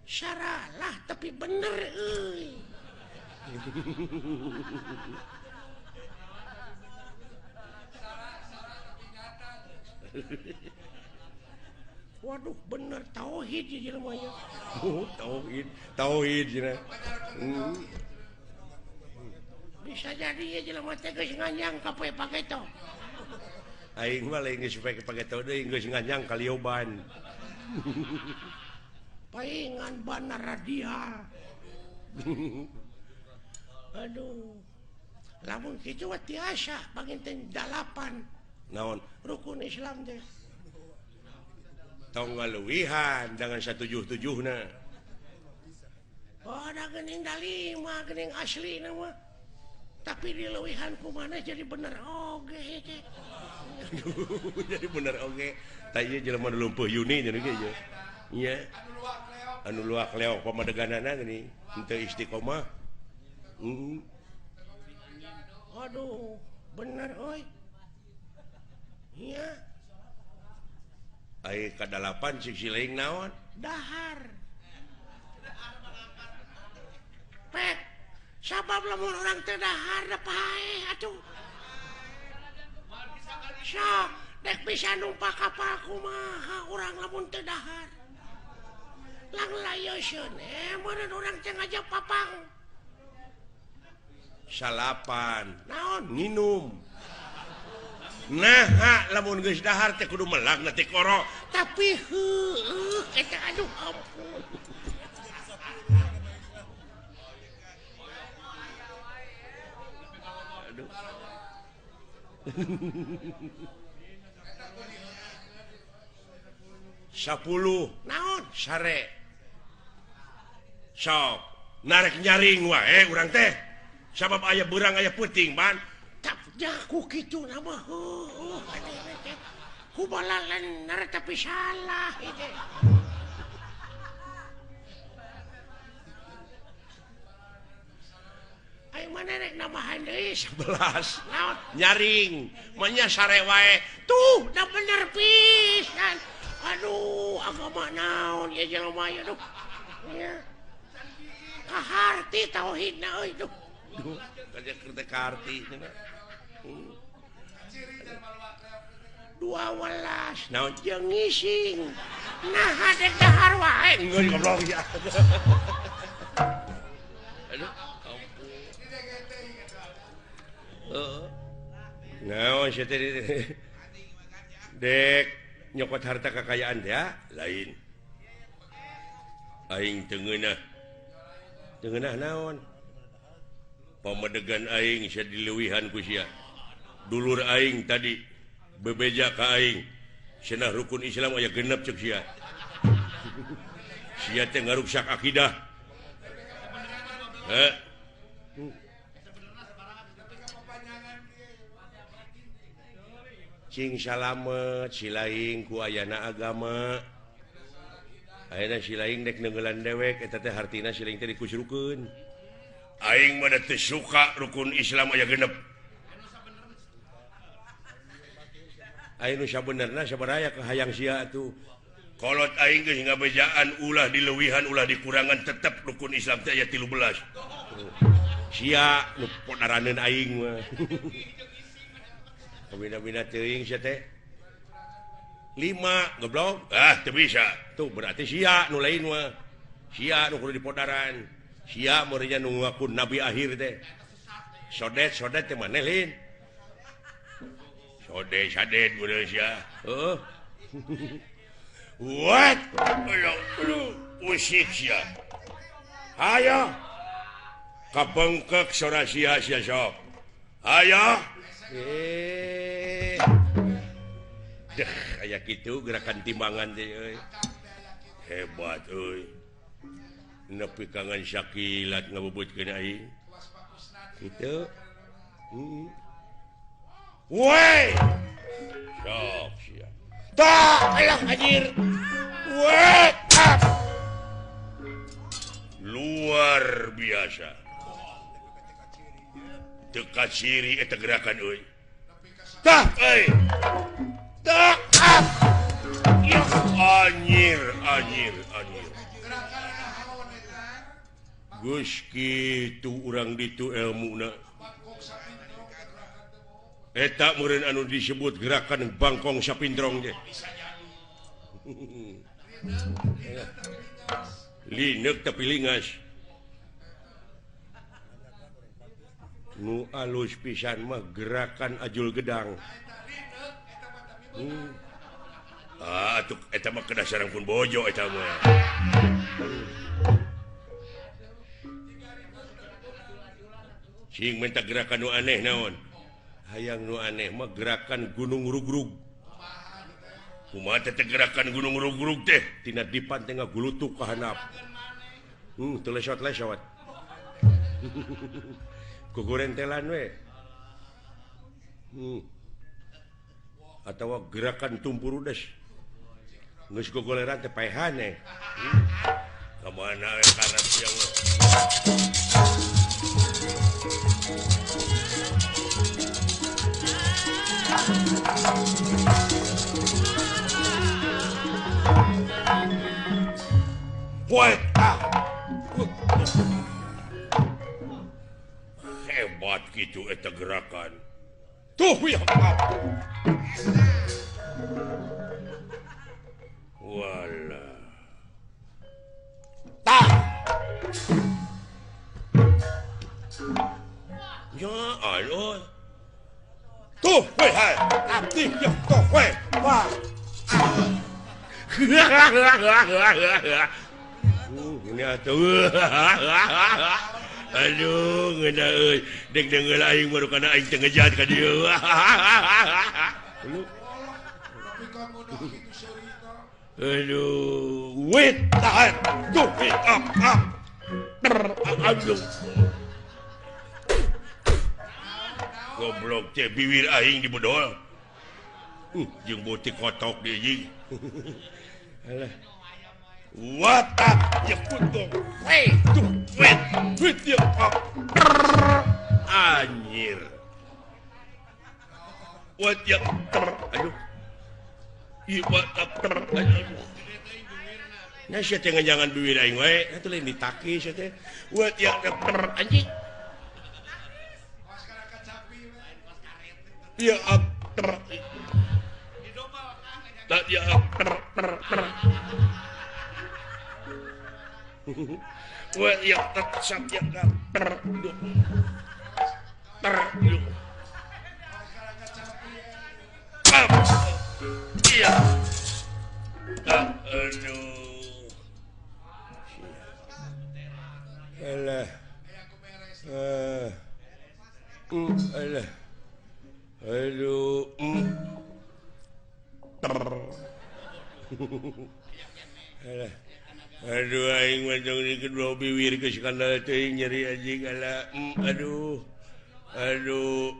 Saralah tapi bener euy. Waduh bener tauhid ya jelema nya. Oh, tauhid, tauhid cenah. Bisa jadi ya jelema teh geus nganyang ka poe pageto. Aing mah lain geus poe pageto deui geus nganyang ka lioban. Paingan bana radial. Aduh. Lamun kitu mah tiasa panginten 8. Naon? Rukun Islam teh. Tong ngaluwihan jangan 177na. Oh, da geuning da 5 geuning aslina mah. Tapi dileuwihan kumaha jadi bener oge teh. Jadi bener oge. Tah ieu jelema nu lumpuh Yuni cenah ge ieu. Nya. Anu luak leok pamadeganana geuning henteu istiqomah. Aduh, bener euy. Iya. Ai ka-8 sik siling naon? Dahar. Pek. Sabab lamun urang teu dahar da paeh atuh. Sok, dek bisa numpak kapal kumaha urang lamun teu dahar. Lang layoseun meureun urang teh ngajak papang. 9. Naon? Nginum. Nah, lamun geus dahar teh kudu melak na tikoro. Tapi heueuh eta aduh ampun. Aduh. 10 naon sare. Sok, narek nyaring wae urang teh. Sabab aya beurang aya peuting ban. Jaku kitu nama heueuh ku balalener tapi salah itu. Ayo mana rek nambahan deui 11. Naon? Nyaring, mah nya sare wae. Tuh, da bener pisan. Aduh, agama naon ya jelema ieu duh. Nya. Kaharti tauhidna euy duh. Duh, kaja keur teh kaharti cenah. 12 naon jeung ngising. Nah dek dahar wae. Geus goblok ya. Aduh, ampun. Heeh. Naon sia teh Dek nyokot harta kekayaan ya lain. Aing teu ngeunah. Teu ngeunah naon? Pamedegan aing sia dileuwihan ku sia. Dulur aing tadi bebeja ka aing. Cenah rukun Islam aya genep ceuk sia. Sia teh ngaruksak akidah. Heh. Cing salamet silaing ku ayana agama. Ayeuna silaing dek neungeulan dewek eta teh hartina silaing teh dikusrukeun. Aing mah teu suka rukun Islam aya genep. Aing nu sabenerna sabaraya ka hayang sia atuh. Kolot aing geus ngabejaan ulah dileuwihan ulah dikurangan tetep rukun Islam teh aya 13. Sia nu podaraneun aing mah. Kabina-bina teuing sia teh. 5 goblok. Ah teu bisa. Tuh berarti sia nu lain mah. Sia nu kudu dipodaran. Sia meureunnya nu ngaku nabi akhir teh. Sodet-sodet teh maneh lain. Sodet sadet meureun sia. Heuh. What? Aduh, usik sia. Hayo. Kabengkek sora sia sia sok. Hayo. Deh, aya kitu gerakan timbangan teh euy. Hebat euy. Nepi kangen sakilat ngabubutkeun aing. Kitu. Heeh. Woi. Sok sia. Tak, alah anjir. Woi. Luar biasa. Teu kaciri eta gerakan euy. Tah euy. Tah. Ya anjir, anjir, anjir. Geus kitu urang ditu elmuna. Eta meureun anu disebut gerakan bangkong sapindrong teh. Lineuk tapi lingas. Nu alus pisan mah gerakan ajul gedang. Ah, atuh eta mah kedah sareng pun bojo eta mah. Cing minta gerakan nu aneh naon? Hayang nu aneh mah gerakan gunung rugrug. Kumaha teh gerakan gunung rugrug teh? Tina dipan teh ngagulutuk ka handap. Teu lesot-lesot. Gogorentelan we. Atawa gerakan tumpurudes. Geus gogoleran teh paehan eh. Ka mana we karep sia mah. Woi, hebat gitu eta gerakan. Tuh ya. Wala. Tah. Ya Allah. Tuh, woi, hai. Abdi ya tuh, woi. Wah. Ini atuh. Aduh, ngeunah euy. Dek deungeul aing baru kana aing teu ngejat ka dieu. Aduh, wait, tahan. Tuh, wait, up, up. Aduh. Goblok teh biwir aing dibedol. Jeung beutik kotok deui anjing. Alah. What up? Ya kutung. Wait, tuh, wait, wait, ya up. Anjir. What ya? Aduh. Ieu what up? Aduh. Nah, sia teh ngejangan biwir aing wae. Atuh lain ditaki sia teh. What ya? Anjing. Ya up. Tak ya up. Wah, ya tetap ya ter ter. Iya. Aduh. Alah. Alah. Aduh. Alah. Aduh aing mah tong dikeun biwir geus skandal teuing nyeri anjing alah. Aduh. Aduh.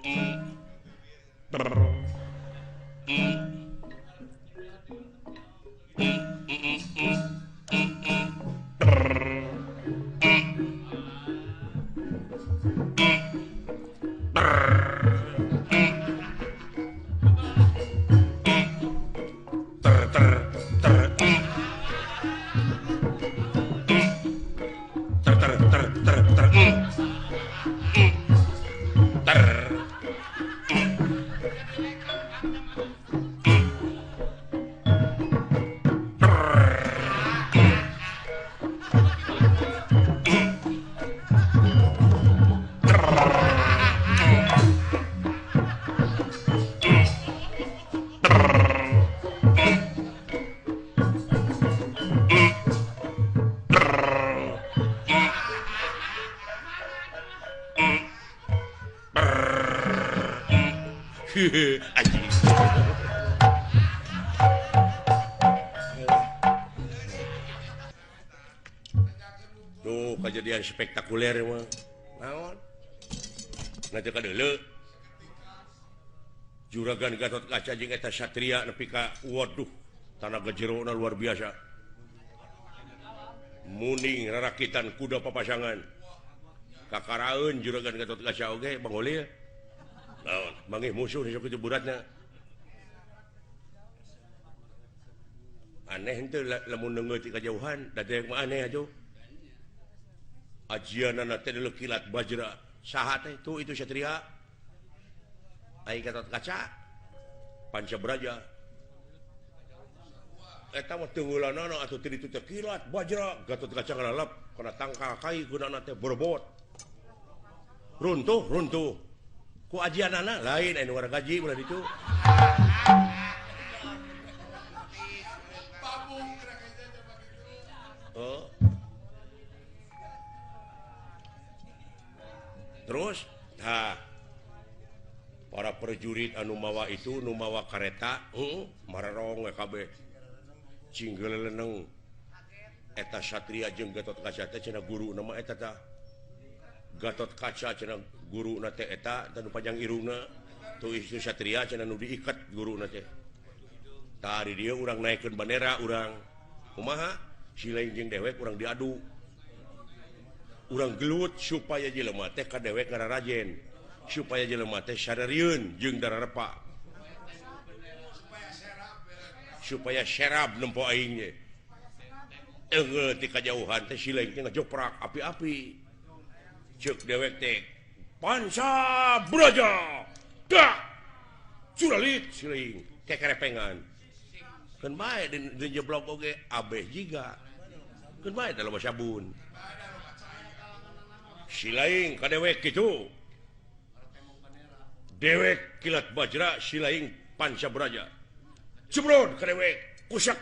Anjing. Tuh kejadian spektakuler mah. Naon? Nanti ka deuleu. Juragan Gatot Kaca jeung eta satria nepi ka waduh, tanaga jerona luar biasa. Muning rarakitan kuda papasangan. Kakaraeun Juragan Gatot Kaca oge Bang Ulil. Naon, manggih musuh sok kitu buratna. Aneh henteu lamun neungeut ti kajauhan, da teh mah aneh atuh. Ajianana teh deuleu kilat bajra. Saha teh tuh itu satria. Ai Gatot Kaca Panca Braja. Eta mah teungeulanana atuh teu ditu teh kilat bajra. Gatot Kaca ngalalap kana tangkal kai gunana teh borbot. Runtuh, runtuh. Ku ajianana lain anu wargaji ulah ditu. Oh. Terus tah para prajurit anu mawa itu nu mawa kareta, mararong we kabeh. Cinggeleneng eta satria jeung Gatot Kaca teh cenah guruna mah eta tah. Gatot Kaca cenah guruna teh eta tanu panjang irungna tuh itu satria cenah nu diikat guruna teh. Tah di dieu urang naikeun bandera urang. Kumaha? Si lain jeung dewek urang diadu. Urang gelut supaya jelema teh ka dewek ngararajen, supaya jelema teh sararieun jeung dararepa. Supaya serab nempo aing ge. Eungeul ti kajauhan teh si lain teh ngajoprak api-api. Ceuk dewek teh Panca Braja. Dak. Curalit si lain kekerepengan. Keun bae di jeblok oge abeh jiga. Keun bae teh loba sabun. Si lain ka dewek kitu. Dewek kilat bajra, si lain Panca Braja. Jebrod ka dewek, kusak.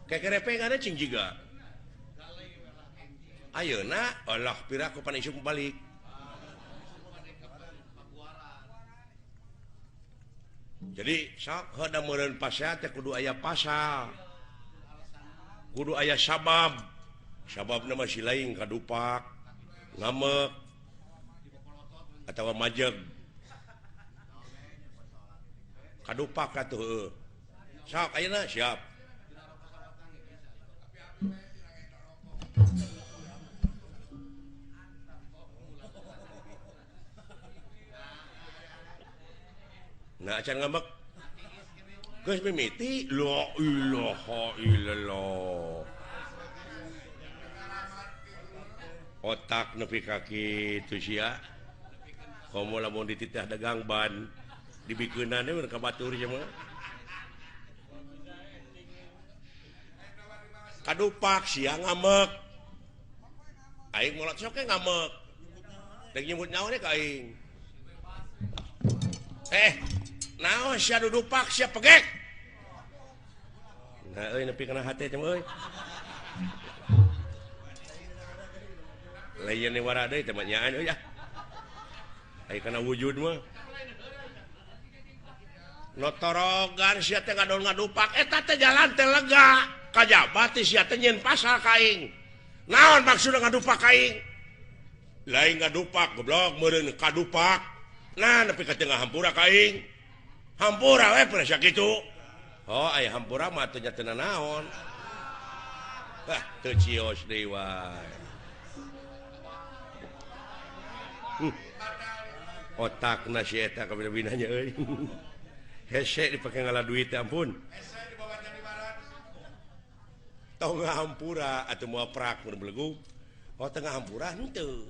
Kekerepengan cing jiga. Ayeuna Allah piraku pan isuk balik. Jadi sok heuda meureun pasea teh kudu aya pasal. Kudu aya sabab. Sababna mah si lain kadupak, ngamek atawa majeg. Kadupak atuh heueuh. Sok ayeuna siap. Nah, acan ngambek. Geus mimiti la ilaha illallah. Otak nepi ka kitu sia. Komo lamun dititah dagang ban dibikeunana we ka batur sia mah. Kadupak sia ngamek. Aing molot sok ge ngamek. Dek nyebut nyawa ka aing. Nyaho sia dudupak sia pegek. Nah euy nepi kana hate teh euy. Lain wara deui teh mah nyaan euy ah. Aya kana wujud mah. Notorogan sia teh ngadon ngadupak eta teh jalan teh lega. Kajaba teh sia teh nyieun pasal ka aing. Naon maksudna ngadupak ka aing? Lain ngadupak goblok meureun kadupak. Nah nepi ka tengah hampura ka aing. Hampura we pernah sakitu. Oh aya hampura mah teh nya teu naon. Bah teu cios deui wae. Otakna si eta kabina-binanya euy. Hese dipake ngalah duit ampun. Tong hampura atuh moal prak mun belegug. Oh tengah hampura henteu.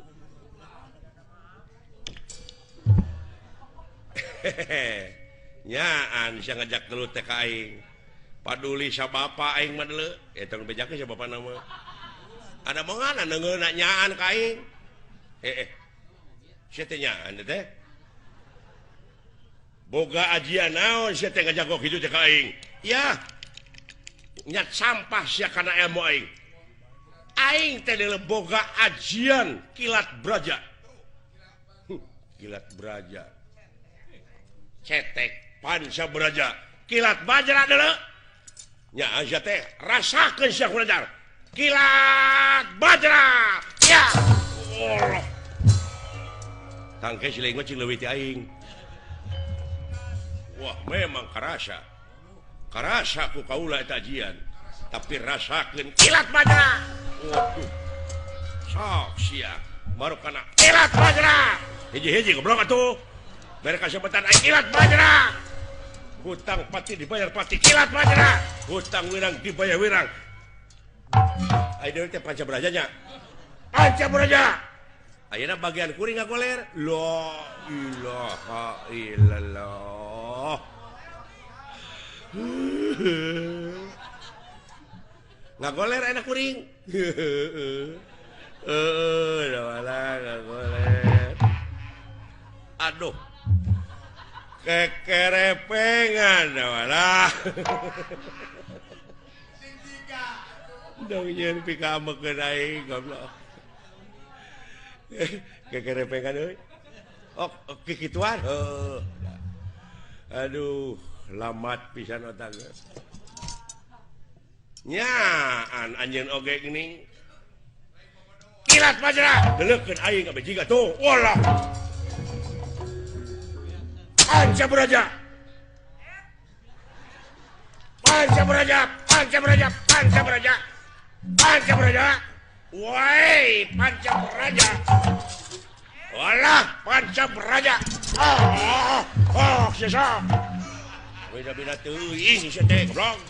Nyaan sia ngajak gelut teh ka aing. Paduli sa bapa aing mah deuleu. Eta nu bejakeun sa bapana mah. Ada mongan neungeuna nyaan ka aing. Sia teh nyaan teh. Boga ajian naon sia teh ngajago kitu teh ka aing. Ya. Nyat sampah sia kana ilmu aing. Aing teh deuleu boga ajian kilat braja. Kilat braja. Cetek panca braja. Kilat bajra deuleu. Nya sia teh rasakeun sia kunajar. Kilat bajra. Ya. Allah. Tangke si leung mah cing leuwih ti aing. Wah memang karasa. Karasa ku kaula eta ajian. Tapi rasakeun kilat bajra. Waduh. Sok sia baru kana kilat bajra. Hiji-hiji goblok atuh. Mere kasebetan aing kilat bajra. Hutang pati dibayar pati kilat bajra. Hutang wirang dibayar wirang. Ayo deui teh panca braja nya. Panca braja. Ayeuna bagian kuring ngagoler. La ilaha illallah. Ngagoler enak kuring. Heeh, ngagoler. Aduh. Kekerepengan walah. Dong nyeun pikamekeun aing goblok. Kekerepengan euy. Oh, kikituan. Heuh. Aduh, lamat pisan otak. Nyaan anjeun oge geuning. Kilat bajra, deuleukeun aing abe jiga tuh. Walah. Panca braja. Panca braja, panca braja, panca braja. Panca braja. Woi, panca braja. Walah, panca braja. Oh, oh, sesa. Beda-beda teuing sia teh, goblok.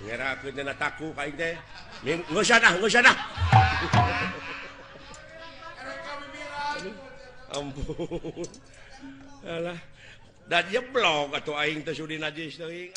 Ngerakeun dina taku ka aing teh. Geus dah, geus dah. Ampun. Alah, da jeblok atuh aing teh sudi najis teuing.